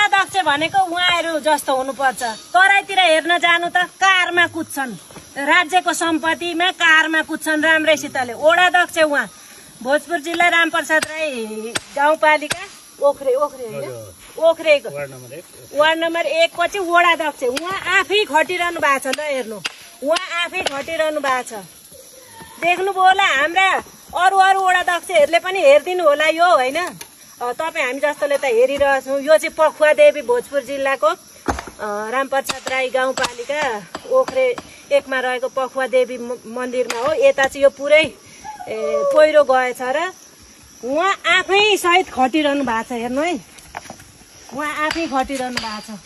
वडा अध्यक्ष भनेको उहाँहरू जस्तो हुनुपर्छ। तराईतिर हेर्न जानु त कारमा कुद्छन्, राज्यको सम्पत्तिमा कारमा कुद्छन् राम्रैसितले। वडा अध्यक्ष उहाँ भोजपुर जिल्ला रामप्रसाद राई गाउँपालिका ओख्रेको वार्ड नम्बर 1 पछि वडा अध्यक्ष उहाँ आफै खटिरहनु भएको छ। ल हेर्नु, उहाँ आफै खटिरहनु भएको छ। देख्नुभयो होला, हाम्रा अरू वडा अध्यक्षहरूले पनि हेरिदिनु होला यो होइन। तपाईँ हामी जस्तोले त हेरिरहेछौँ। यो चाहिँ पखुवादेवी भोजपुर जिल्लाको रामप्रसाद राई गाउँपालिका ओख्रे 1 मा रहेको पखुवादेवी मन्दिरमा हो। यता चाहिँ यो पुरै पहिरो गएछ र उहाँ आफै सहित खटिरहनु भएको छ। हेर्नु है, उहाँ आफै खटिरहनु भएको छ।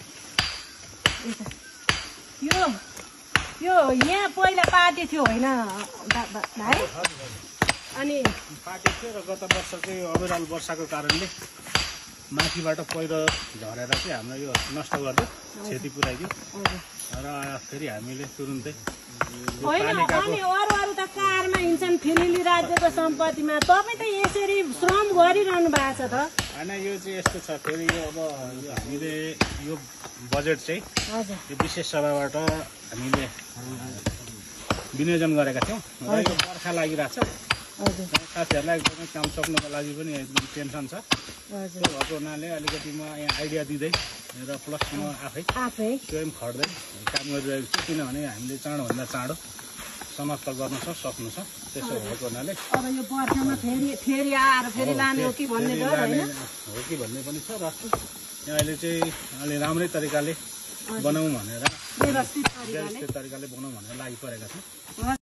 यो यहाँ पहिला पार्टी थियो होइन भाइ? अनि पार्टी थियो र गत वर्ष चाहिँ अविरल वर्षाको कारणले माथिबाट पहिरो झरेर चाहिँ हाम्रो यो नष्ट गर्यो, क्षति पुर्याइदियो र फेरि हामीले तुरुन्तै होइन। अनि अरू त कारमा हिँड्छन् फेरि राज्यको सम्पत्तिमा। तपाईँ त यसरी श्रम गरिरहनु भएको छ त। होइन, यो चाहिँ यस्तो छ। फेरि यो अब यो हामीले यो बजेट चाहिँ यो विशेष सभाबाट हामीले विनियोजन गरेका थियौँ र यो बर्खा लागिरहेको छ। साथीहरूलाई एकदमै काम सक्नुको लागि पनि एकदम टेन्सन छ। त्यो भएको हुनाले अलिकति म यहाँ आइडिया दिँदै र प्लस म आफै स्वयं खट्दै काम गरिरहेको छु। किनभने हामीले चाँडोभन्दा चाँडो समाप्त गर्नु छ, सक्नु छ। त्यसो भएको हुनाले अब यो बर्खामा फेरि आएर फेरि लाने हो कि भन्ने डर होइन? हो कि भन्ने पनि छ। र यहाँ अहिले चाहिँ अलि राम्रै तरिकाले बनाऊँ भनेर, व्यवस्थित तरिकाले बनाऊँ भनेर लागि परेका छौँ।